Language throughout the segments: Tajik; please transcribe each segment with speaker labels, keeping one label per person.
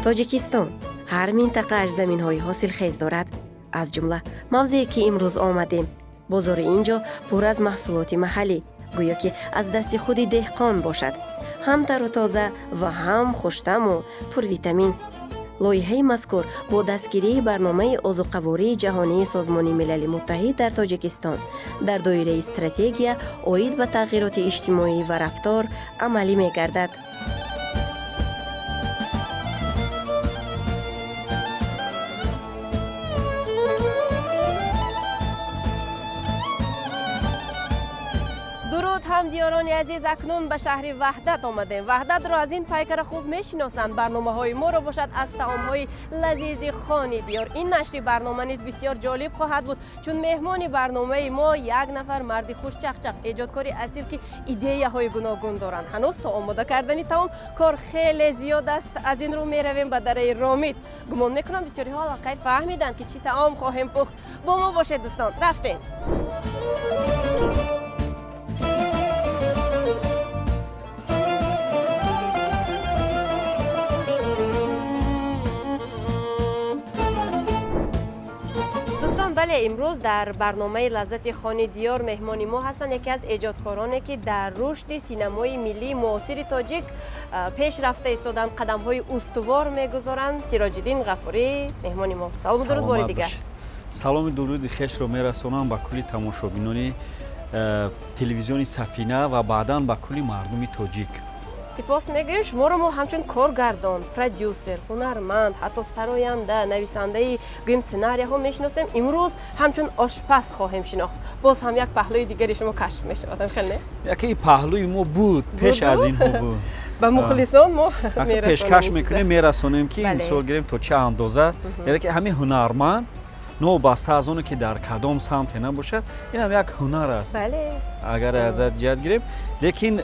Speaker 1: Тоҷикистон ҳар минтақааш заминҳои ҳосилхез дорад. Аз ҷумла мавзее ки имрӯз омадем. Бозори ин ҷо пур аз маҳсулоти маҳаллӣ, гӯё ки аз дасти худи деҳқон бошад. Ҳам тару тоза ва ҳам хуштаму пурвитамин. Лоиҳаи мазкур бо дастгирии барномаи озуқавории ҷаҳонии Созмони Милали Муттаҳид дар Тоҷикистон дар доираи стратегия оид ба тағйироти иҷтимоӣ ва рафтор амалӣ мегардад. Дуруд, ҳамдиёрони азиз, акнун ба шаҳри Ваҳдат омадем. Ваҳдатро аз ин пайкара хуб мешиносанд. Барномаҳои моро бошад аз таомҳои лазизи хони диёр. Ин нашри барнома низ бисёр ҷолиб хоҳад буд, чун меҳмони барномаи мо як нафар марди хушчақчақ, эҷодкори асил, ки идеяҳои гуногун доранд. Ҳанӯз то омода кардани таом кор хеле зиёд аст. Аз ин рӯ меравем ба дараи Ромит. Гумон мекунам, бисёриҳо аллакай фаҳмиданд, ки чӣ таом хоҳем пухт. Бо мо бошед, дӯстон, рафтем. Дӯстон, бале, имрӯз дар барномаи «Лаззати хони диёр» меҳмони мо ҳастанд яке аз эҷодкороне, ки дар рушди синамои миллии муосири тоҷик пеш рафта истоданд, қадамҳои устувор мегузоранд. Сироҷиддин Ғафурӣ меҳмони мо. Салому дуруд бори дигар.
Speaker 2: Саломи дуруди хешро мерасонам ба кулли тамошобинони телевизиони Сафина ва баъдан ба кулли мардуми тоҷик.
Speaker 1: Сипос мегӯем. Шуморо мо ҳамчун коргардон, продюсер, ҳунарманд, ҳатто сароянда, нависандаи, гӯем, сценарияҳо мешиносем. Имрӯз ҳамчун ошпаз хоҳем шинохт. Боз ҳам як паҳлӯи дигари шумо кашф мешавад, хел не?
Speaker 2: Яке паҳлӯи мо буд, пеш аз инҳо буд.
Speaker 1: Ба мухлисон мо
Speaker 2: пешкаш мекунем, мерасонем, ки мисол гирем, то чӣ андоза, яъне ки ҳамин ҳунарманд, новобаста аз оне ки дар кадом самте набошад, инам як ҳунар аст, агар аз ҷиҳат гирем. Лекин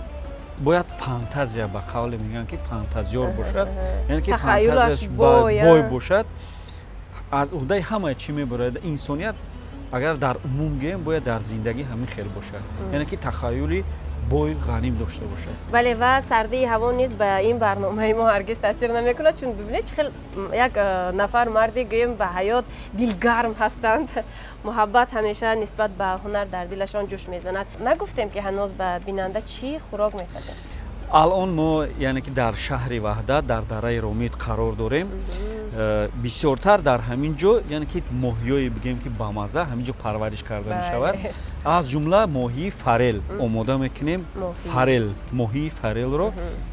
Speaker 2: бояд фантазия, ба қавле мегӯянд, ки фантазиёр бошад, яъне ки фантазияш бой бошад, аз уҳдаи ҳамаи чӣ мебарояд. Инсоният, агар дар умум гӯем, бояд дар зиндагӣ ҳамин хел бошад, яъне ки тахаюли бой ғаним дошта бошад.
Speaker 1: Бале, ва сардии ҳаво низ ба ин барномаи мо ҳаргиз таъсир намекунад, чун бибинед, чӣ хел як нафар марди, гӯем, ба ҳаёт дилгарм ҳастанд. Муҳаббат ҳамеша нисбат ба ҳунар дар дилашон ҷӯш мезанад. Нагуфтем, ки ҳанӯз ба бинанда чӣ хӯрок мепазем.
Speaker 2: Алон мо, яъне ки, дар шаҳри Ваҳдат, дар дараи Ромид қарор дорем. Бисёртар дар ҳамин ҷо, яъне ки, моҳиёе бигӯем, ки бамаза ҳамин ҷо парвариш карда мешавад. Аз ҷумла моҳии форель омода мекунем. Форель, моҳии форельро,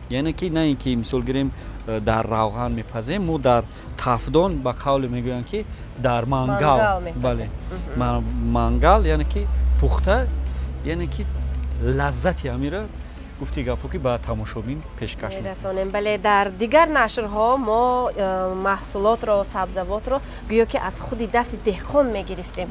Speaker 2: яъне ки, на ин ки, мисол гирем, дар равған мепазем, мо дар тафдон, ба қавле мегӯянд, ки дар мангал, бале, мангал, яъне ки пухта, яъне ки лаззати ҳамира, гуфти гапҳо, ки ба тамошобин пешкаш
Speaker 1: мерасонем. Бале, дар дигар нашрҳо мо маҳсулотро, сабзавотро гӯё ки аз худи дасти деҳқон мегирифтем,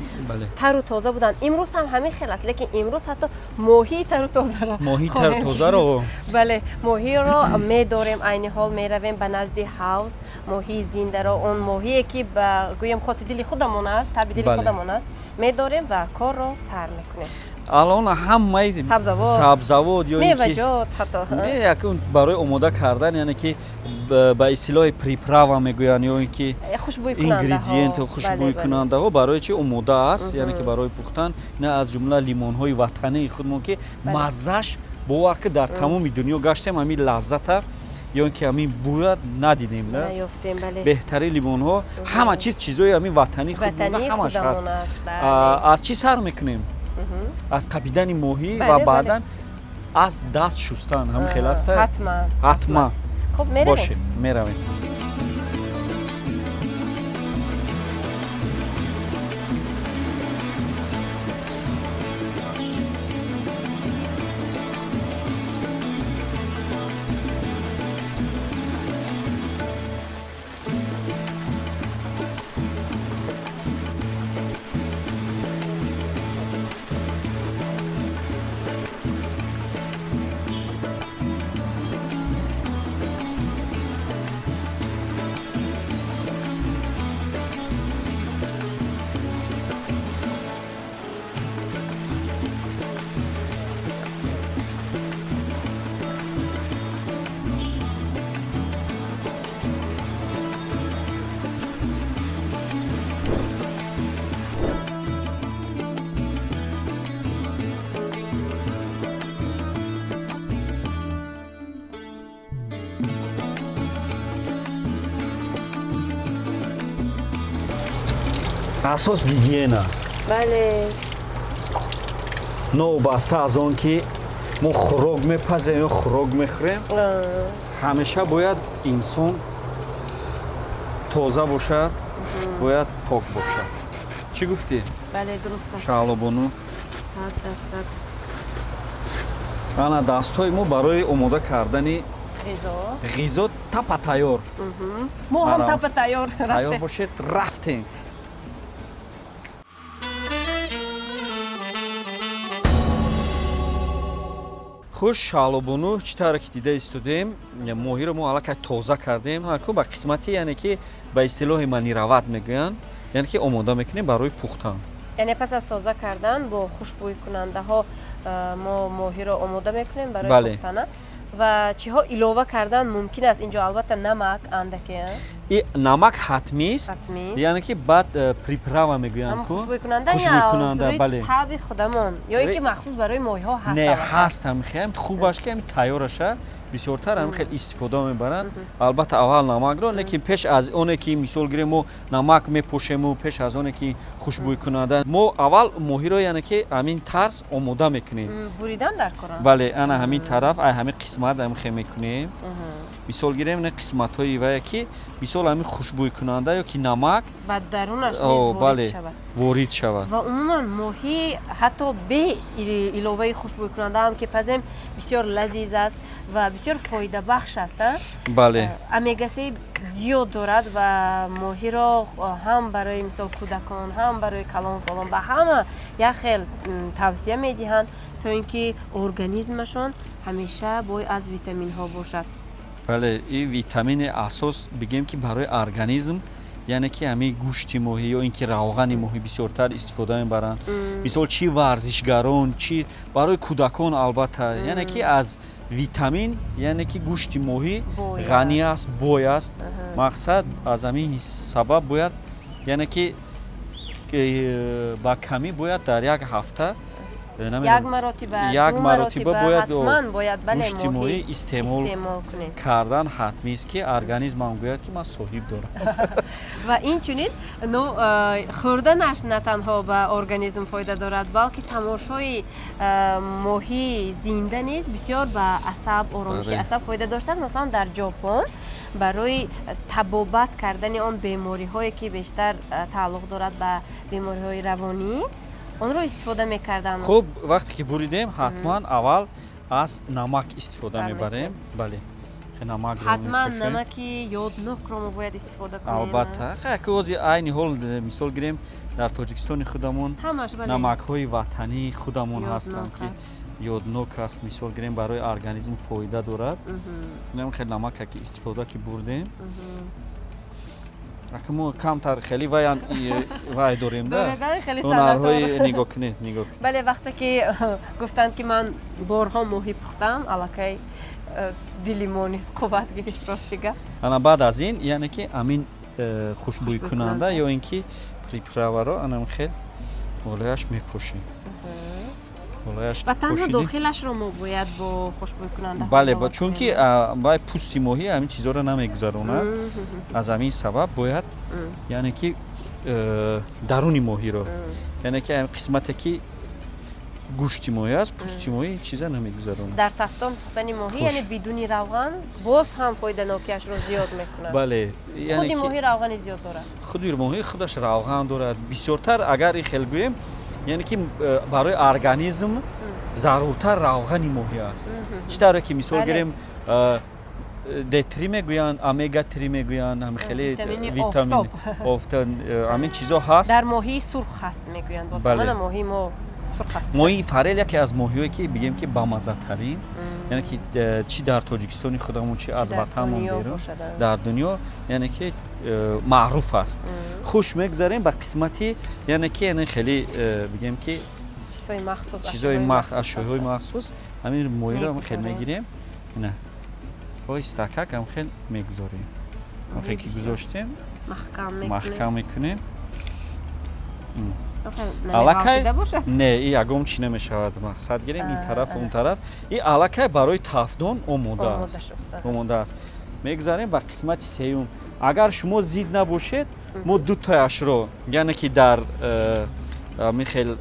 Speaker 1: тару тоза буданд. Имрӯз ҳам ҳамин хел аст, лекин имрӯз ҳатто моҳии тару тозаро
Speaker 2: Моҳии тару тозаро.
Speaker 1: Бале, моҳиро медорем. Айни ҳол меравем ба назди ҳавз, моҳии зиндаро, он моҳие ки ба, гӯем, хоси дили худамон аст, таби дили худамон аст, медорем ва корро сар мекунем.
Speaker 2: Алон ҳамаи сабзавот ё
Speaker 1: меваҷот ҳатто.
Speaker 2: Якун барои омода кардан, яъне ки ба истилоҳи приправа мегӯянд, ё ин ки ингредиент, хушбӯйкунандаҳо, барои чи омода аст, яъне ки барои пухтан. Ина аз ҷумла лимонҳои ватании худмон, ки маззаш, бовар ки, дар тамоми дунё гаштем, ҳамин лаззата ё ин ки ҳамин бӯя надидем. Беҳтарин лимонҳо, ҳама чиз, чизои ҳамин ватании худ ҳамаш ҳаст. Аз чӣ сар мекунем? Аз қапидани моҳӣ ва баъдан аз даст шустан. Ҳамин хел аста?
Speaker 1: Ҳатман.
Speaker 2: Ҳатман.
Speaker 1: Хуб.
Speaker 2: Бошед, меравем. Асос гигиена.
Speaker 1: Бале.
Speaker 2: Новобаста аз он ки мо хӯрок мепазем ё хӯрок мехӯрем, ҳамеша бояд инсон тоза бошад, бояд пок бошад. Чӣ гуфтӣ?
Speaker 1: Бале, дуруст аст.
Speaker 2: Шаҳлобону.
Speaker 1: 100%.
Speaker 2: Ана дастҳои мо барои омода кардани
Speaker 1: ғизо
Speaker 2: ғизо тапа тайёр.
Speaker 1: Мо ҳам тапа тайёр.
Speaker 2: Тайёр бошед, рафтем. Хуш, Шаҳлобону, чӣ тавре ки дида истодем, моҳиро мо аллакай тоза кардем. Ку ба қисмати, яъне ки ба истилоҳи манирават мегӯянд, яъне ки омода мекунем барои пухтан.
Speaker 1: Яъне пас аз тоза кардан бо хушбӯйкунандаҳо мо моҳиро омода мекунем барои пухтана. Ва чиҳо илова кардан мумкин аст инҷо? Албатта, намак андаке.
Speaker 2: И намак ҳатмист, яъне ки баъд приправа мегӯянд.
Speaker 1: Ку хушбӯйкунанда, бале, таби худамон ё ин ки махсус барои моҳиҳо ҳаст?
Speaker 2: Не, ҳаст, ҳамихел хубаш ки ҳами тайёраша бисёртар ҳамин хел истифода мебаранд. Албатта, аввал намакро, лекин пеш аз оне ки, мисол гирем, мо намак мепошему, пеш аз оне ки хушбӯйкунанда, мо аввал моҳиро, яъне ки ҳамин тарз омода мекунем.
Speaker 1: Буридан дар кор.
Speaker 2: Бале, ана ҳамин тараф, ай ҳамин қисмат ҳамин хел мекунем. Мисол гирем, ина қисматҳои вая ки, мисол, ҳамин хушбӯйкунанда ё ки намак
Speaker 1: ба дарунаш низ
Speaker 2: бале, ворид шавад.
Speaker 1: Ва умуман моҳӣ ҳатто бе иловаи хушбӯйкунанда ҳам ки пазем, бисёр лазиз аст ва бисёр фоидабахш аст.
Speaker 2: Бале.
Speaker 1: Омега-се зиёд дорад ва моҳиро ҳам барои, мисол, кӯдакон, ҳам барои калонсолон, ба ҳама як хел тавсия медиҳанд, то ин ки организмашон ҳамеша бой аз витаминҳо бошад.
Speaker 2: Бале, ин витамини асос бигем ки барои организм, яъне ки ҳамин гӯшти моҳӣ ё ин ки равғани моҳӣ бисёртар истифода мебаранд. Мисол, чӣ варзишгарон, чӣ барои кӯдакон, албатта, яъне ки аз витамин, яъне ки гӯшти моҳӣ ғанӣ аст, бой аст. Мақсад, аз ҳамин сабаб бояд, яъне ки ба камӣ бояд дар як ҳафта
Speaker 1: як маротиба,
Speaker 2: як маротиба бояд
Speaker 1: бояд
Speaker 2: гӯшти моҳӣ истеъмол кардан ҳатмист, ки организмам гӯяд ки ман соҳиб дорам.
Speaker 1: Ва инчунин, ну, хӯрданаш на танҳо ба организм фоида дорад, балки тамошои моҳии зинда низ бисёр ба асаб, оромиши асаб фоида доштааст. Масалан, дар Ҷопон барои табобат кардани он бемориҳое ки бештар тааллуқ дорад ба бемориҳои равонӣ, онро истифода мекарданд.
Speaker 2: Хуб, вақте ки буридем, ҳатман аввал аз намак истифода мебарем. Бале,
Speaker 1: ҳатман намаки ёднокро мо бояд истифода кунем.
Speaker 2: Албатта, ҳози айни ҳол, мисол гирем, дар Тоҷикистони худамон намакҳои ватании худамон ҳастанд, ки ёднок аст, мисол гирем, барои организм фоида дорад. Инам хел намака ки истифода ки бурдем, ака мо камтар хеле ваян вай дорем да, ҳунарҳои, нигоҳ кунед, нигоҳ.
Speaker 1: Бале, вақте ки гуфтанд ки ман борҳо моҳӣ пухтам, аллакай дили мо низ қувват гирифт, рости гап.
Speaker 2: Ана баъд аз ин, яъне ки ҳамин хушбӯйкунанда ё ин ки приправаро анам хел болояш мепошем.
Speaker 1: Ва танҳо дохилашро мо бояд бо хушбӯйкунанда?
Speaker 2: Бале, чунки вай пӯсти моҳӣ ҳамин чизҳоро намегузаронад. Аз ҳамин сабаб бояд, яъне ки даруни моҳиро, яъне ки ҳамин қисмате ки гӯшти моҳӣ аст, пӯсти моҳӣ чиза намегузаронад.
Speaker 1: Дар тафтон пухтани моҳӣ, яъне бидуни равған, боз ҳам фоиданокиашро зиёд мекунад.
Speaker 2: Бале.
Speaker 1: Худи моҳӣ равғани зиёд дорад.
Speaker 2: Худи моҳӣ худаш равған дорад бисёртар. Агар ин хел гӯем, яъне ки барои организм заруртар равғани моҳӣ аст. Чӣ тавре ки, мисол гирем, Д3 мегӯянд, омега 3 мегӯянд, ҳами хеле витамин офта, ҳамин чизо ҳаст.
Speaker 1: Дар моҳии сурх ҳаст мегӯянд. Боз моҳии мо сурх аст.
Speaker 2: Моҳии форель яке аз моҳиҳое ки бигем ки бамаззатарин, яъне ки чӣ дар Тоҷикистони худамон, чӣ аз ватанмон берун дар дунё, яъне ки маъруф аст. Хуш, мегузарем ба қисмати, яъне ки яъне хеле бигем ки чизҳои ашёҳои махсус. Ҳамин моҳиро хел мегирем, ина оҳистакак ҳам хел мегузорем. Хел ки гузоштем, маҳкам мекунем. Аллакай не, и ягон чӣ намешавад. Мақсад гирем, ин тараф, он тараф, и аллакай барои тафдон омода аст, омода аст. Мегузарем ба қисмати сеюм. Агар шумо зид набошед. Мо дутояшро, яъне ки дар ҳамин хел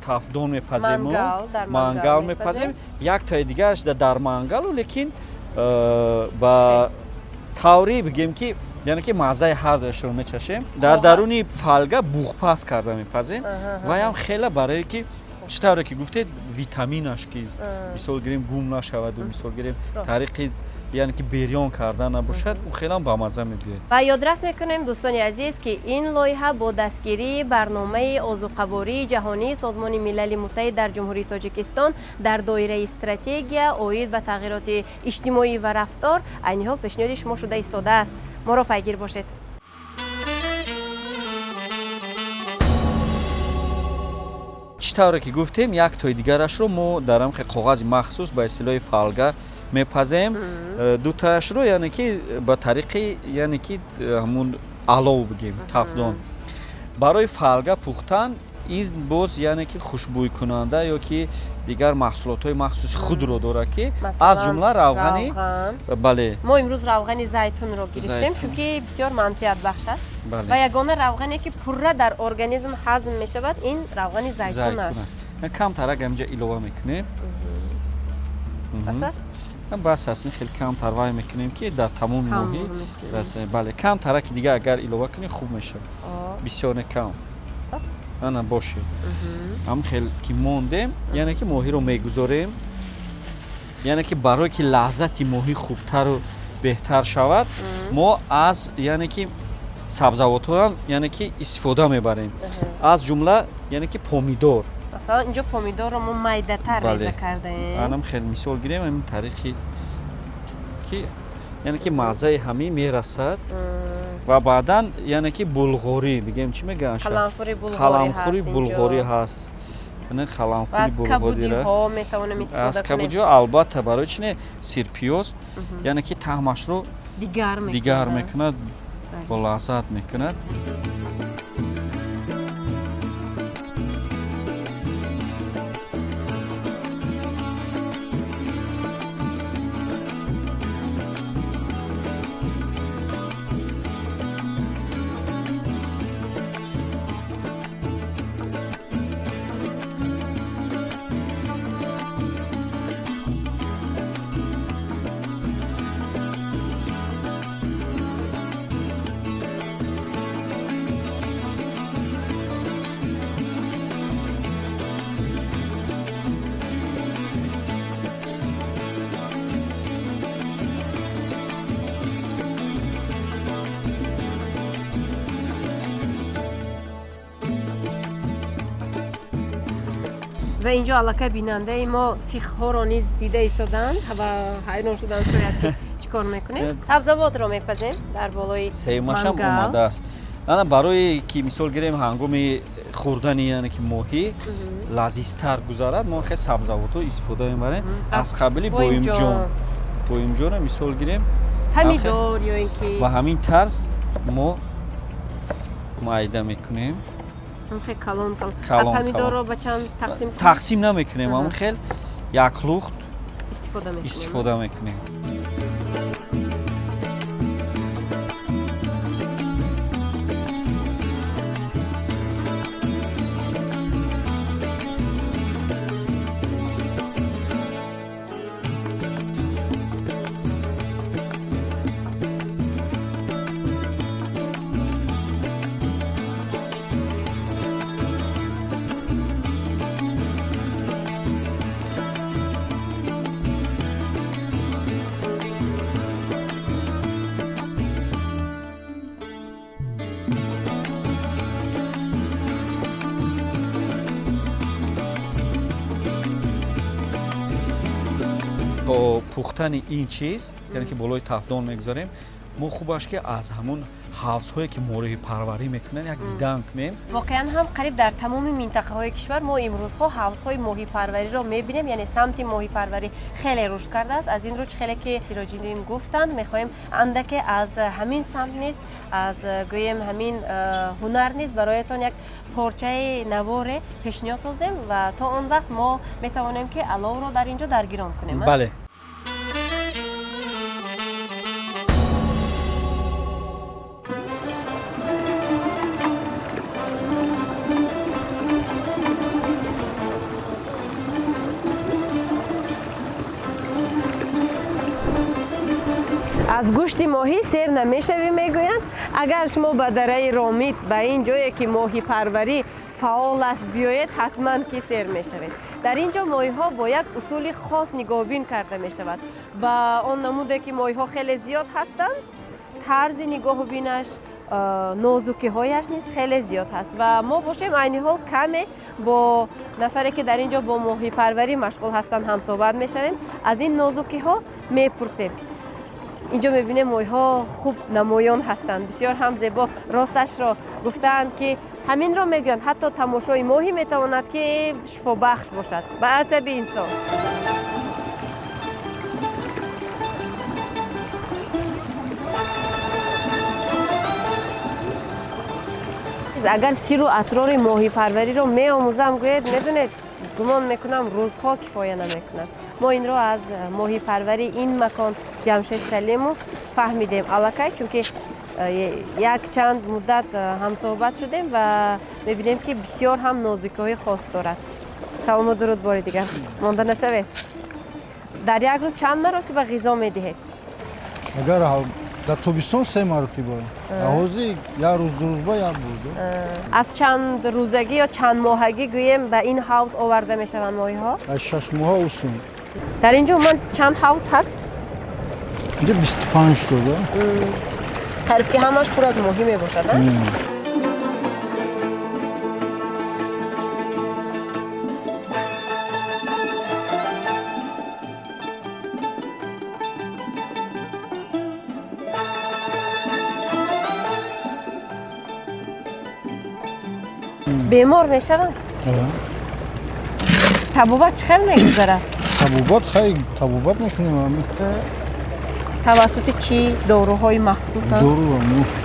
Speaker 2: тафдон мепазему, мангал мепазем, яктои дигараш дар мангалу, лекин ба тавре бигем ки, яъне ки маззаи ҳардуяшро мечашем. Дар даруни фалга буғпаз карда мепазем. Ваям хеле барое ки чӣ тавре ки гуфтед, витаминаш ки мисол гирем гум нашаваду, мисол гирем, тариқи, яъне ки берён карда набошад, ӯ хелам бамазза мебиёяд.
Speaker 1: Ва ёдрас мекунем, дӯстони азиз, ки ин лоиҳа бо дастгирии барномаи озуқавории ҷаҳонии Созмони Милали Муттаҳид дар Ҷумҳурии Тоҷикистон дар доираи стратегия оид ба тағйироти иҷтимоӣ ва рафтор айни ҳол пешниҳоди шумо шуда истодааст. Моро пайгир бошед.
Speaker 2: Чӣ тавре ки гуфтем, як тои дигарашро мо дар ҳамхе коғази махсус ба истилоҳи фалга мепазем, дутаашро, яъне ки ба тариқи, яъне ки ҳамун алов бигем, тафдон. Барои фалга пухтан ин боз, яъне ки хушбӯйкунанда ё ки дигар маҳсулотҳои махсуси худро дорад, ки аз ҷумла равғани, бале.
Speaker 1: Мо имрӯз равғани зайтунро гирифтем, чунки бисёр манфиатбахш аст ва ягона равғане ки пурра дар организм ҳазм мешавад, ин равғани зайтун аст.
Speaker 2: Камтарак ҳаминҷа илова мекунем.
Speaker 1: Бас аст?
Speaker 2: Бас аст. Ин хеле камтар вай мекунем, ки дар тамоми моҳӣ расем. Бале, камтараки дигар агар илова кунем, хуб мешавад, бисёр не, кам. Ана, бошед, ҳам хел ки мондем, яъне ки моҳиро мегузорем, яъне ки барое ки лаззати моҳӣ хубтару беҳтар шавад, мо аз, яъне ки сабзавотҳоам, яъне ки истифода мебарем, аз ҷумла, яъне ки помидор.
Speaker 1: Масалан, инҷо помидорро мо майдатар реза кардаем.
Speaker 2: Анам хел мисол гирем, ҳамин тариқи ки, яъне ки маззаи ҳамин мерасад. Ва баъдан, яъне ки булғорӣ бигем, чӣ мегӯянд,
Speaker 1: қаламфури
Speaker 2: булғорӣ ҳаст, яъне қаламфури булғориро
Speaker 1: аз
Speaker 2: кабудиҳо, албатта, барои чи не, сирпиёз, яъне ки таъмашро дигар мекунад, бо лаззат мекунад.
Speaker 1: Ва инҷо аллакай бинандаи мо сихҳоро низ дида истоданд ва ҳайрон шуданд шояд, ки чӣ кор мекунем. Сабзавотро мепазем дар болои
Speaker 2: Сеюмашам омадааст. Ана, барое ки мисол гирем, ҳангоми хӯрдани, яъне ки моҳӣ лазизтар гузарад, мо хел сабзавотҳо истифода мебарем, аз қабили боимҷон. Боимҷонро мисол гирем,
Speaker 1: помидор ё ин ки
Speaker 2: ба ҳамин тарз мо майда мекунем.
Speaker 1: Калон калон. Помидорро ба чанд тақсим?
Speaker 2: Тақсим намекунем, ҳамон хел як лухт
Speaker 1: истифода
Speaker 2: мекунем. То пухтани ин чиз, яъне ки болои тафдон мегузорем, мо хубаш ки аз ҳамун ҳавзҳое ки моҳипарварӣ мекунанд, як дидан кунем.
Speaker 1: Воқеан ҳам, қариб дар тамоми минтақаҳои кишвар мо имрӯзҳо ҳавзҳои моҳипарвариро мебинем, яъне самти моҳипарварӣ хеле рушд кардааст. Аз ин рӯ, чӣ хеле ки Сироҷиддин гуфтанд, мехоҳем андаке аз ҳамин самт низ, аз гӯем ҳамин ҳунар низ бароятон як порчаи наворе пешниҳод созем ва то он вақт мо метавонем ки аловро дар ин ҷо даргирон кунем.
Speaker 2: Бале.
Speaker 1: Аз гӯшти моҳӣ сер намешавӣ, мегӯянд. Агар шумо ба дараи Ромит, ба ин ҷое ки моҳипарварӣ фаъол аст, биёед, ҳатман ки сер мешавед. Дар ин ҷо моҳиҳо бо як усули хос нигоҳбин карда мешавад. Ба он намуде ки моҳиҳо хеле зиёд ҳастанд, тарзи нигоҳубинаш, нозукиҳояш низ хеле зиёд ҳаст. Ва мо бошем, айни ҳол каме бо нафаре ки дар ин ҷо бо моҳипарварӣ машғул ҳастанд, ҳамсӯҳбат мешавем, аз ин нозукиҳо мепурсем. Инҷо мебинем, моҳиҳо хуб намоён ҳастанд, бисёр ҳам зебо. Росташро гуфтаанд, ки ҳаминро мегӯянд, ҳатто тамошои моҳӣ метавонад ки шифобахш бошад ба асаби инсон. Агар сирру асрори моҳипарвариро меомӯзам гӯед, медонед, гумон мекунам, рӯзҳо кифоя намекунад. Мо инро аз моҳипарвари ин макон Ҷамшед Салимов фаҳмидем аллакай, чунки як чанд муддат ҳамсӯҳбат шудем ва мебинем, ки бисёр ҳам нозукиҳои хос дорад. Салому дуруд бори дигар, монда нашавед. Дар як рӯз чанд маротиба ғизо медиҳед?
Speaker 3: Агар дар тобистон, се маротиба, ҳозир як рӯз, 2 рӯз ба як бор.
Speaker 1: Аз чанд рӯзагӣ ё чанд моҳагӣ гӯем ба ин ҳавз оварда мешаванд моҳиҳо?
Speaker 3: Аз 6 моҳа усун.
Speaker 1: Дар ин ҷо умуман чанд ҳавз ҳаст?
Speaker 3: Инҷа 25 то да.
Speaker 1: Қариб ки ҳамаш пур аз моҳӣ мебошад. Бемор мешаванд? Табобат чӣ хел мегузарад?
Speaker 3: Табобат, хай, табобат мекунем ами.
Speaker 1: Тавассути чӣ? Доруҳои махсусанд?
Speaker 3: Дору.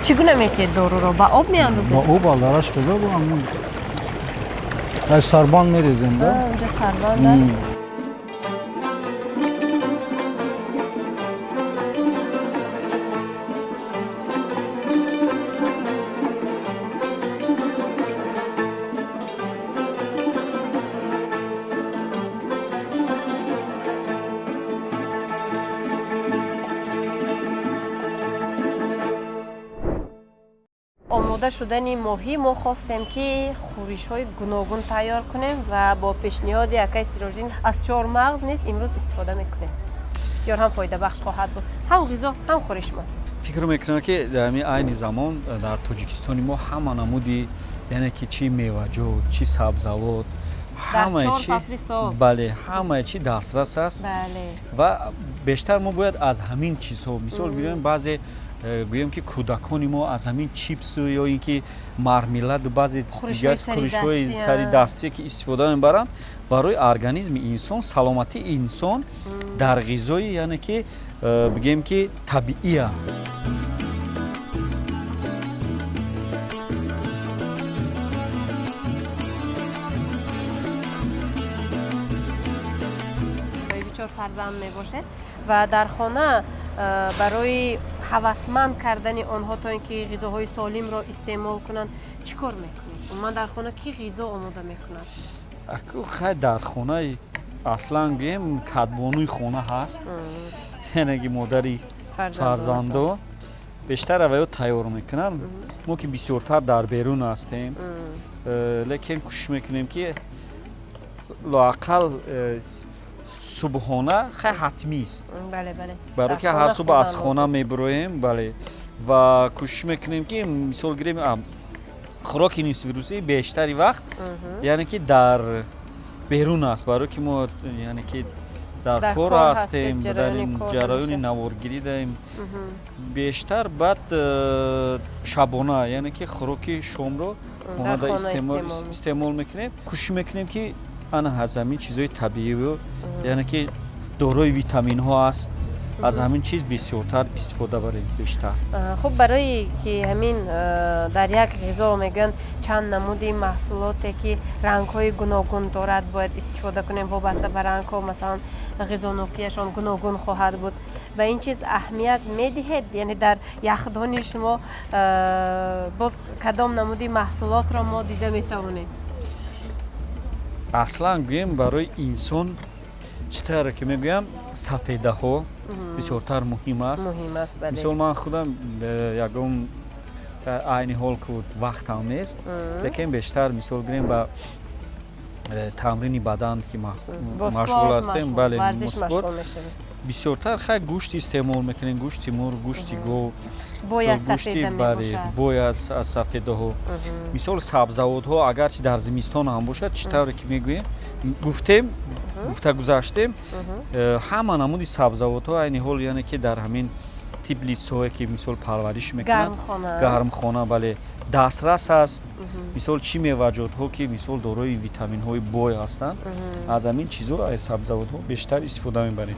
Speaker 1: Чӣ гуна метиҳед доруро? Ба об меандозед?
Speaker 3: Ба об алдараш када, бо аму аз сарбанд мерезем да.
Speaker 1: Унҷа сарбанд аст. Омода шудани моҳӣ мо хостем, ки хӯришҳои гуногун тайёр кунем ва бо пешниҳоди акаи Сироҷиддин аз чормағз низ имрӯз истифода мекунем. Бисёр ҳам фоидабахш хоҳад буд, ҳам ғизо, ҳам хӯришмо.
Speaker 2: Фикр мекунам, ки дар ҳамин айни замон дар Тоҷикистони мо ҳама намуди, яъне ки чӣ меваҷот, чӣ сабзавот,
Speaker 1: ҳамаи чи,
Speaker 2: бале, ҳамаи чи дастрас аст. Ва бештар мо бояд аз ҳамин чизҳо, мисол гӯем, баъзе гӯем ки кӯдакони мо аз ҳамин чипсу ё ин ки мармеладу баъзе дигар хӯришҳои сари дастие ки истифода мебаранд, барои организми инсон, саломатии инсон дар ғизои, яъне ки бигӯем ки табиӣ аст.
Speaker 1: Соҳиби чор фарзанд мебошед ва дар хона барои ҳавасманд кардани онҳо, то ин ки ғизоҳои солимро истеъмол кунанд, чӣ кор мекунед? Умуман дар хона кӣ ғизо омода мекунад?
Speaker 2: Хай, дар хона аслан гӯем, кадбонуи хона ҳаст, яъне ки модари фарзандо бештар аваё тайёр мекунанд. Мо ки бисёртар дар берун ҳастем, лекин кӯшиш мекунем, ки лоақал субҳона хай ҳатмист, барое ки ҳар субҳ аз хона мебироем, бале, ва кӯшиш мекунем, ки мисол гирем, хӯроки нисфирӯзӣ бештари вақт, яъне ки дар берун аст, барое ки мо, яъне ки дар кор ҳастем, дар ҷараёни наворгирӣ даем бештар. Баъд шабона, яъне ки хӯроки шомро хонада истеъмол мекунем. Кӯшиш мекунем, ки ана аз ҳамин чизҳои табиӣ, яъне ки дорои витаминҳо аст, аз ҳамин чиз бисёртар истифода барем бештар.
Speaker 1: Хуб, барои ки ҳамин дар як ғизо, мегӯянд, чанд намуди маҳсулоте ки рангҳои гуногун дорад бояд истифода кунем, вобаста ба рангҳо, масалан, ғизонокияшон гуногун хоҳад буд, ба ин чиз аҳамият медиҳед? Яъне дар яхдони шумо боз кадом намуди маҳсулотро мо дида метавонем?
Speaker 2: Аслан гӯем, барои инсон Чӣ тавре ки мегӯям, сафедаҳо бисёртар муҳим аст. Мисол, ман худам ягон айни ҳол ку вақтам нест, лекин бештар, мисол гирем, ба тамрини бадан ки машғул ҳастем, бале, спорт бисёртар. Хай, гӯшт истеъмол мекунем, гӯшти мурғ, гӯшти гов, гӯшти, бале, бояд аз сафедаҳо. Мисол, сабзавотҳо, агарчи дар зимистон ҳам бошад, чӣ тавре ки мегӯем, гуфтем, гуфта гузаштем, ҳама намуди сабзавотҳо айни ҳол, яъне ки дар ҳамин теплицаҳое ки, мисол, парвариш мекунанд, гармхона, бале, дастрас аст. Мисол, чӣ меваҷотҳо ки, мисол, дорои витаминҳои бой ҳастанд, аз ҳамин чизо, аз сабзавотҳо бештар истифода мебарем.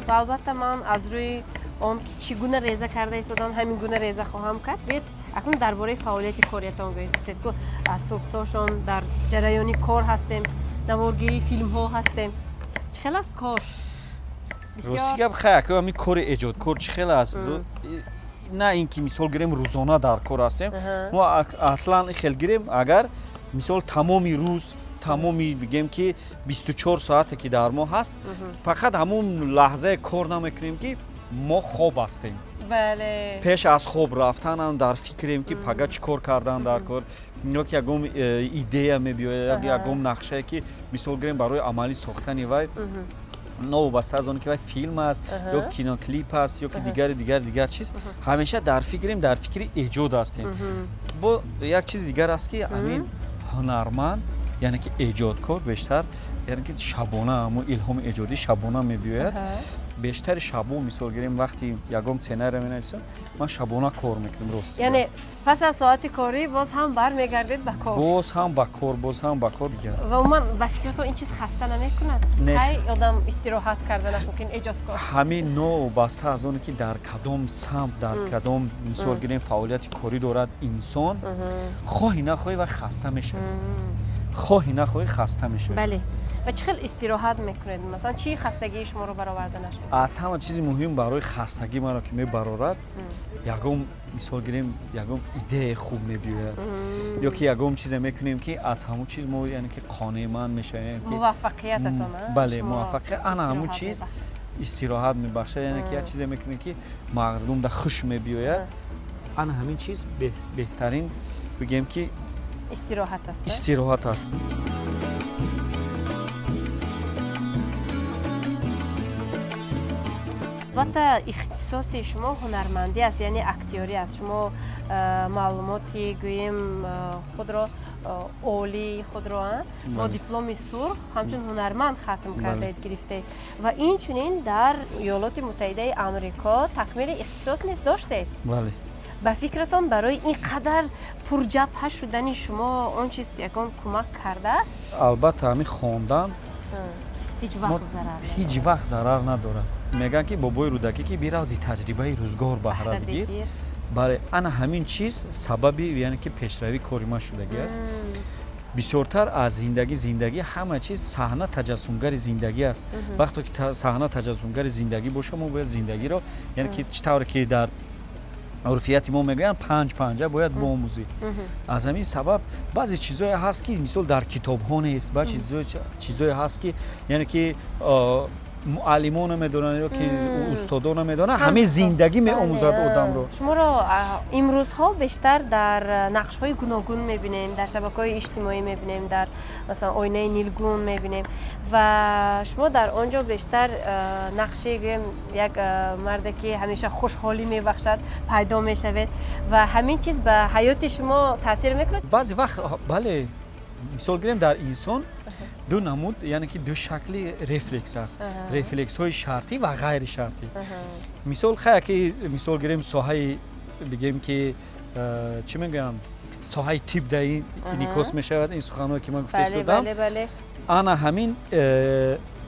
Speaker 1: Ва албатта, ман аз рӯи он ки чӣ гуна реза карда истодам, ҳамин гуна реза хоҳам кард. Биёед, акнун дар бораи фаъолияти кориятон гӯед. Гуфтед, ку аз субҳ то шом дар ҷараёни кор ҳастем, наворгирии филмҳо ҳастем. Чӣ хел аст кор?
Speaker 2: Рости гап, хай, ака, ҳамин кори эҷодкор чӣ хел аст? На ин ки, мисол гирем, рӯзона дар кор ҳастем. Мо аслан хел гирем, агар, мисол, тамоми рӯз, тамоми, бигем ки, 24 соате ки дар мо ҳаст, фақат ҳамун лаҳзае кор намекунем ки мо хоб ҳастем. Пеш аз хоб рафтанам дар фикрем ки пага чӣ кор кардан дар кор, ё ки ягон идея мебиёяд, ягон нақшае ки, мисол гирем, барои амалӣ сохтани вай, новобаста аз он ки вай филм аст ё киноклип аст, ё ки дигари дигар дигар чиз, ҳамеша дар фикрем, дар фикри эҷод ҳастем. Бо як чизи дигар аст ки ҳамин ҳунарманд, яъне ки эҷодкор, бештар, яъне ки шабона ҳамун илҳоми эҷодӣ шабона мебиёяд. Бештари шабо, мисол гирем, вақти ягон сценария менависам, ман шабона кор мекунам, рост.
Speaker 1: Яъне пас аз соати корӣ боз ҳам бармегардед ба кор?
Speaker 2: Боз ҳам ба кор, боз ҳам ба кор дигар.
Speaker 1: Ва умуман, ба фикратон, ин чиз хаста намекунад? Кай одам истироҳат карданаш мумкин, эҷодкор?
Speaker 2: Ҳамин новобаста аз оне ки дар кадом самт, дар кадом, мисол гирем, фаъолияти корӣ дорад инсон, хоҳӣ нахоҳӣ ва хаста мешавад, хоҳӣ нахоҳӣ хаста мешавад.
Speaker 1: Бале, ва чӣ хел истироҳат мекунед? Масалан, чӣ хастагии шуморо бароварданаш?
Speaker 2: Аз ҳама чизи муҳим барои хастагӣ маро ки мебарорад, ягон, мисол гирем, ягон идеяи хуб мебиёяд ё ки ягон чизе мекунем ки аз ҳамун чиз мо, яъне ки, қонеъманд мешавем ки
Speaker 1: Муваффақиятатон.
Speaker 2: Бале, муваффақият, ана ҳамун чиз истироҳат мебахшад. Яъне ки як чизе мекунем ки мардум да хуш мебиёяд, ана ҳамин чиз беҳтарин, бигем ки,
Speaker 1: истироҳат аст.
Speaker 2: Истироҳат аст.
Speaker 1: Албатта, ихтисоси шумо ҳунармандӣ аст, яъне актёрӣ аст. Шумо маълумоти, гӯем, худро олии худро бо дипломи сурх ҳамчун ҳунарманд хатм кардаед, гирифтаед ва инчунин дар Иёлоти Муттаҳидаи Амрико такмили ихтисос низ доштед.
Speaker 2: Бале.
Speaker 1: Ба фикратон, барои ин қадар пурҷабҳа шудани шумо он чиз ягон кӯмак кардааст?
Speaker 2: Албатта, ҳамин хондан
Speaker 1: ҳеҷ вақт зарар
Speaker 2: ҳеҷ вақт зарар надорад. Мегӯянд ки бобои Рӯдакӣ ки бирав, зи таҷрибаи рӯзгор баҳра бигир. Бале, ана ҳамин чиз сабаби, яъне ки, пешравии кори ман шудагӣ аст. Бисёртар аз зиндагӣ, зиндагӣ, ҳама чиз, саҳна таҷассумгари зиндагӣ аст. Вақте ки саҳна таҷассумгари зиндагӣ боша, мо бояд зиндагиро, яъне ки, чӣ тавре ки дар урфияти мо мегӯянд, панҷ панҷа бояд биомӯзӣ. Аз ҳамин сабаб баъзе чизое ҳаст ки, мисол, дар китобҳо нест, баъзе чизое ҳаст ки, яъне ки, муаллимо намедонанд ё ки устодо намедонанд, ҳамин зиндагӣ меомӯзад одамро.
Speaker 1: Шуморо имрӯзҳо бештар дар нақшҳои гуногун мебинем, дар шабакаҳои иҷтимоӣ мебинем, дар, масалан, Оинаи нилгун мебинем ва шумо дар он ҷо бештар нақши, гӯем, як марде ки ҳамеша хушҳолӣ мебахшад пайдо мешавед. Ва ҳамин чиз ба ҳаёти шумо таъсир мекунад?
Speaker 2: Баъзе вақт бале. Мисол гирем, дар инсон ду намуд, яъне ки ду шакли рефлекс аст: рефлексҳои шартӣ ва ғайришартӣ. Мисол, хая ки, мисол гирем, соҳаи, бигем ки, чӣ мегӯям, соҳаи тиб да инъикос мешавад ин суханҳое ки ман гуфта истодам. Ана ҳамин,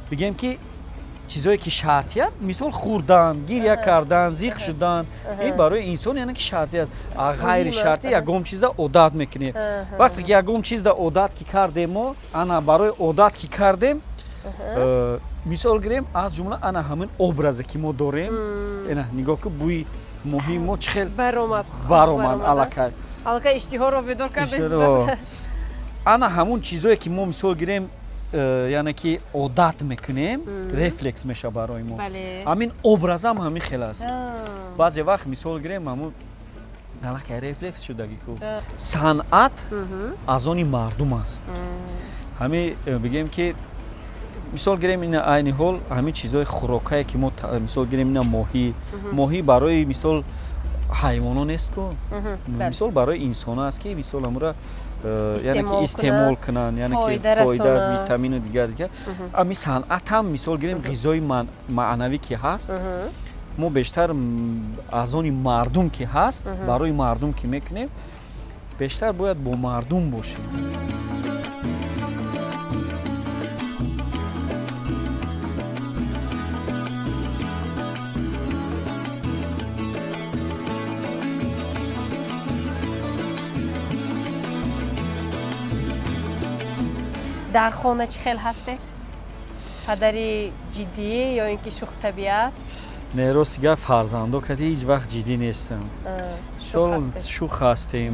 Speaker 2: бигем ки, чизое ки шартиянд, мисол, хӯрдан, гиря кардан, зиқ шудан, ин барои инсон, яъне ки, шартӣ аст. А ғайри шартӣ ягон чиза одат мекунем. Вақте ки ягон чизда одат ки кардем, мо ана барои одат ки кардем. Мисол гирем, аз ҷумла ана ҳамин образе ки мо дорем, ина нигоҳ ки, бӯи моҳии мо чӣ хел
Speaker 1: баромад.
Speaker 2: Баромад аллакай.
Speaker 1: Аллакай иштиҳоро бедор
Speaker 2: карда. Ана ҳамун чизое ки мо, мисол гирем, яъне ки одат мекунем, рефлекс меша барои мо. Ҳамин образам ҳамин хел аст. Баъзе вақт, мисол гирем, ҳамун аллакай рефлекс шудагӣ ку. Санъат аз они мардум аст. Ҳамин бигем ки, мисол гирем, ина айни ҳол ҳамин чизҳои хӯрокае ки мо, мисол гирем, ина моҳӣ. Моҳӣ барои, мисол, ҳайвоно нест ку, мисол, барои инсона аст, ки мисол ҳамура яъне ки истеъмол кунанд, яъне ки фоида аз витамину дигар дигар. Ҳамин санъат ҳам, мисол гирем, ғизои маънавӣ ки ҳаст, мо бештар аз они мардум ки ҳаст, барои мардум ки мекунем, бештар бояд бо мардум бошем.
Speaker 1: Дар хона чӣ хел ҳастед? Падари ҷиддӣ ё ин ки шӯхтабиат?
Speaker 2: Не, рости гап, фарзандо кати ҳеҷ вақт ҷиддӣ нестам. Мисол, шӯх ҳастем.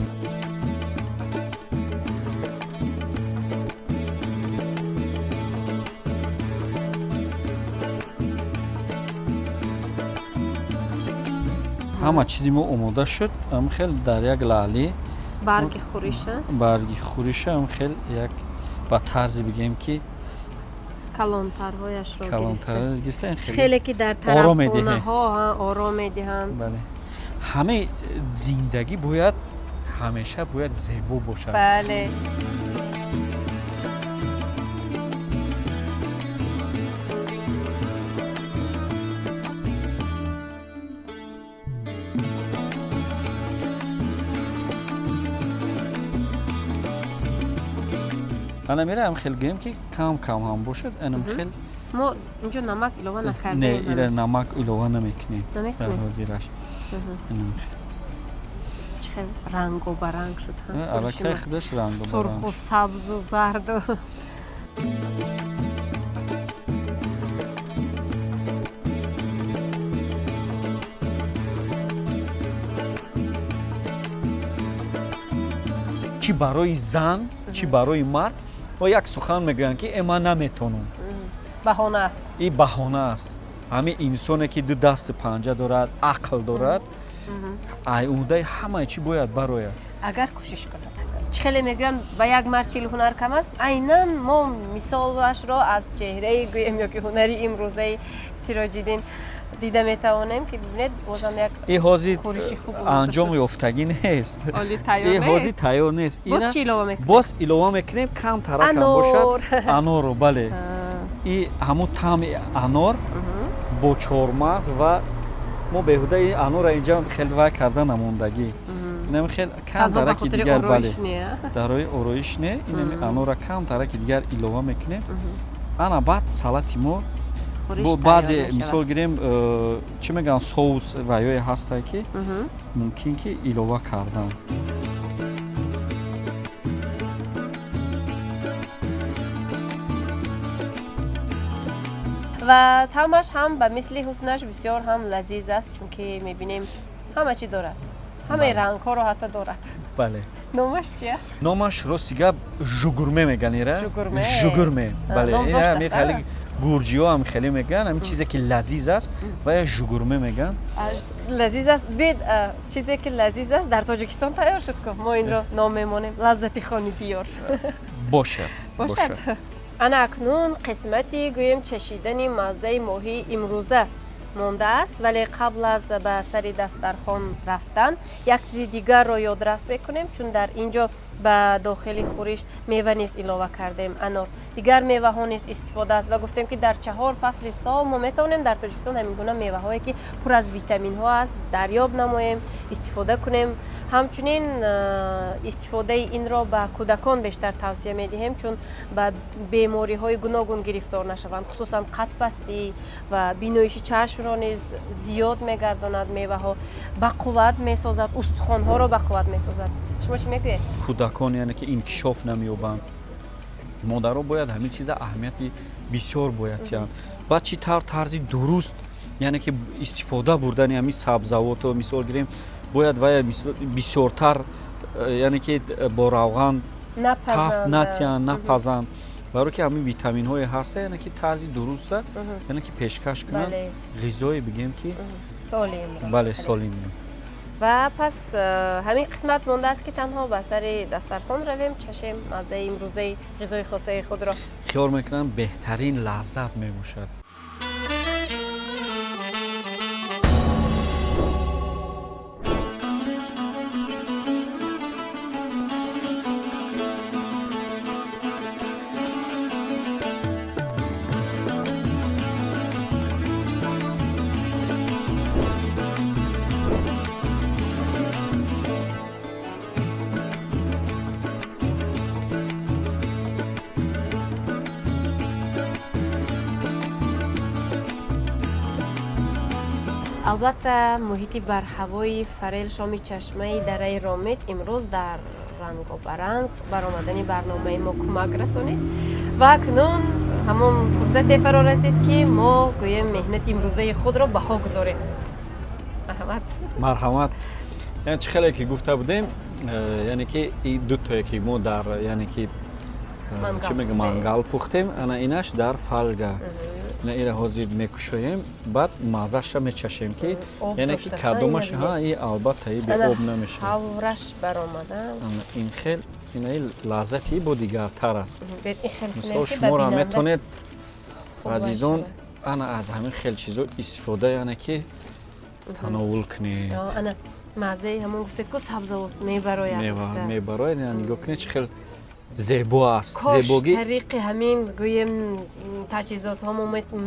Speaker 2: Ҳама чизи мо омода шуд. Ам хел дар як лаъли
Speaker 1: барги хуриша.
Speaker 2: Барги хуриша ам хел як ба тарзе бигем ки
Speaker 1: калонтарҳояшро.
Speaker 2: Калонтарҳояш гирифта.
Speaker 1: Хеле ки дар тарабхонаҳо ором медиҳанд.
Speaker 2: Бале, ҳамаи зиндагӣ бояд ҳамеша бояд зебо бошад.
Speaker 1: Бале.
Speaker 2: Ана мераам, хел гирем ки кам кам ҳам бошад, анам хел.
Speaker 1: Мо инҷо намак илова накардем.
Speaker 2: Не, ира намак илова намекунем дар ҳозираш.
Speaker 1: Чӣ хел рангу баранг шуд.
Speaker 2: Аллакай худаш рангу.
Speaker 1: Сурху сабзу зарду.
Speaker 2: Чӣ барои зан, чӣ барои мард, ва як сухан мегӯянд ки э, ман наметонам.
Speaker 1: Баҳона аст.
Speaker 2: И баҳона аст. Ҳамин инсоне ки ду дасту панҷа дорад, ақл дорад, ай уҳдаи ҳамаи чӣ бояд барояд.
Speaker 1: Агар кӯшиш кунад. Чӣ хеле мегӯянд, ба як мард 40 ҳунар кам аст. Айнан мо мисолашро аз чеҳраи, гӯем, ё ки ҳунари имрӯзаи Сироҷиддин дида метавонем, ки бибинед, бозам як
Speaker 2: И ҳозир
Speaker 1: хӯриши хуб
Speaker 2: анҷом ёфтагӣ нест.
Speaker 1: И
Speaker 2: ҳозир тайёр нест.
Speaker 1: Боз чӣ илова мекунем?
Speaker 2: Боз илова мекунем, камтаракам бошад, анорро. Бале, и ҳамун таъми анор бо чормағз, ва мо беҳуда и анорро инҷа хеле вай карда намондагӣ. Инами хел камтараки дигар, бале, дарои ороиш не, инами анорро камтараки дигар илова мекунем. Ана баъд салати мо бо баъзе, мисол гирем, чӣ мегӯянд, соус ва ёе ҳастае, ки мумкин ки илова кардан.
Speaker 1: Ва таъмаш ҳам ба мисли ҳуснаш бисёр ҳам лазиз аст, чунки мебинем, ҳама чӣ дорад, ҳамаи рангҳоро ҳатто дорад.
Speaker 2: Бале.
Speaker 1: Номаш чи аст?
Speaker 2: Номаш, рости гап, жугурме мегӯянд ира. Жугурме, бале. Хеле гурҷиҳо ҳам хеле мегӯянд, ҳамин чизе ки лазиз аст ва я жугурме мегӯянд.
Speaker 1: Лазиз аст. Бид, чизе ки лазиз аст, дар Тоҷикистон тайёр шуд ку, мо инро ном мемонем лаззати хони диёр.
Speaker 2: Бошад.
Speaker 1: Бошад. Ана акнун қисмати, гӯем, чашидани маззаи моҳии имрӯза мондааст, вале қабл аз ба сари дастархон рафтан як чизи дигарро ёдрас мекунем, чун дар ин ҷо ба дохили хӯриш мева низ илова кардем, анор, дигар меваҳо низ истифода аст, ва гуфтем, ки дар чаҳор фасли сол мо метавонем дар Тоҷикистон ҳамин гуна меваҳое, ки пур аз витаминҳо аст, дарёб намоем, истифода кунем. Ҳамчунин истифодаи инро ба кӯдакон бештар тавсия медиҳем, чун ба бемориҳои гуногун гирифтор нашаванд, хусусан қадпастӣ ва биноиши чашмро низ зиёд мегардонад. Меваҳо бақувват месозад, устухонҳоро бақувват месозад. Шумо чӣ мегӯед?
Speaker 2: Кӯдакон, яъне ки инкишоф намеёбанд, модаро бояд ҳамин чиза аҳамияти Бисёр бояд тиҳанд. Баъд чӣ тавр тарзи дуруст, яъне ки истифода бурдани ҳамин сабзавото, мисол гирем, бояд вая бисёртар, яъне ки бо равған таф натиҳанд, напазанд, барое ки ҳамин витаминҳое ҳаста, яъне ки тарзи дуруста, яъне ки пешкаш кунанд ғизое, бигем ки бале, солим.
Speaker 1: Ва пас ҳамин қисмат мондааст, ки танҳо ба сари дастархон равем, чашем маззаи имрӯзаи ғизои хосаи худро.
Speaker 2: Хиёл мекунам, беҳтарин лаззат мебошад.
Speaker 1: Албатта, муҳити барҳавои фарел, шоми чашмаи дараи Ромит имрӯз дар рангобаранг баромадани барномаи мо кӯмак расонид. Ва акнун ҳамон фурсате фаро расид, ки мо гӯем меҳнати имрӯзаи худро баҳо гузорем. Марҳамат.
Speaker 2: Марҳамат. Яъне чӣ хеле ки гуфта будем, яъне ки и дутое ки мо дар, яъне ки чӣ мега, мангал пухтем, ана инаш дар фольга. Ина ира ҳозир мекушоем, баъд маззаша мечашем, ки яъне ки кадомаш. Ҳа, и албатта, и беоб намешавад.
Speaker 1: Ҳавраш баромада.
Speaker 2: Ин хел инаи лаззати бо дигартар аст. Мисол, шуморо метавонед, азизон, ана аз ҳамин хел чизо истифода, яъне ки тановул кунед.
Speaker 1: Ана маззаи ҳамон гуфтед ку, сабзавот мебарояд.
Speaker 2: Мебарояд. Нигоҳ кунед, чӣ хел зебо аст.
Speaker 1: Кош тариқи ҳамин, гӯем, таҷҳизотҳо мо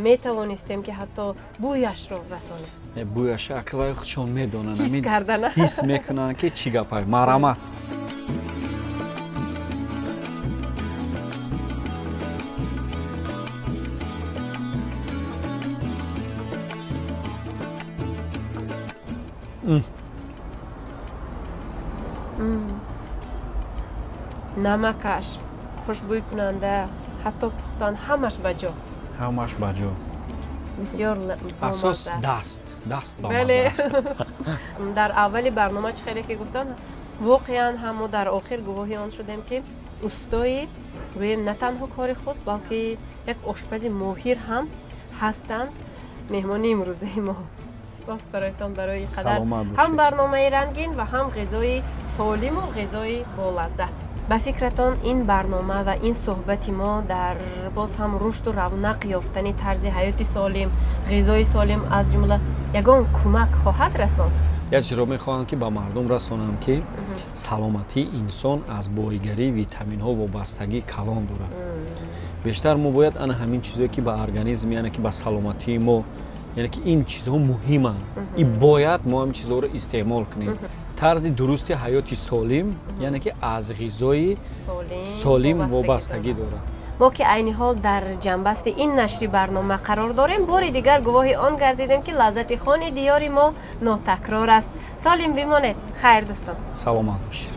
Speaker 1: метавонистем, ки ҳатто бӯяшро расонем.
Speaker 2: Бӯяша аквай худшон медонанд.
Speaker 1: Ҳис кардана.
Speaker 2: Ҳис мекунанд, ки чӣ гапай. Марҳамат.
Speaker 1: Намакаш хушбӯйкунанда, ҳатто пухтан, ҳамаш ба ҷо.
Speaker 2: Ҳамаш ба ҷо.
Speaker 1: Бисёр.
Speaker 2: Асос даст.
Speaker 1: Бале, дар аввали барнома чӣ хеле ки гуфтан, воқеан ҳам мо дар охир гувоҳи он шудем, ки устои, гӯем, на танҳо кори худ, балки як ошпази моҳир ҳам ҳастанд меҳмони имрӯзаи мо. Сипос бароятон барои ин қадар ҳам барномаи рангин ва ҳам ғизои солиму ғизои болаззат. Ба фикратон, ин барнома ва ин суҳбати мо дар боз ҳам рушду равнақ ёфтани тарзи ҳаёти солим, ғизои солим аз ҷумла, ягон кӯмак хоҳад расонд?
Speaker 2: Як чизро мехоҳам, ки ба мардум расонам, ки саломатии инсон аз боигарии витаминҳо вобастагии калон дорад. Бештар мо бояд ана ҳамин чизое, ки ба организм, яъне ки ба саломатии мо, яъне ки ин чизҳо муҳиманд, и бояд мо ҳамин чизҳоро истеъмол кунем. Тарзи дурусти ҳаёти солим, яъне ки аз ғизои солим вобастагӣ дорад.
Speaker 1: Мо ки айни ҳол дар ҷанбасти ин нашри барнома қарор дорем, бори дигар гувоҳи он гардидем, ки лаззати хони диёри мо нотакрор аст. Солим бимонед. Хайр, дӯстон.
Speaker 2: Саломат бошед.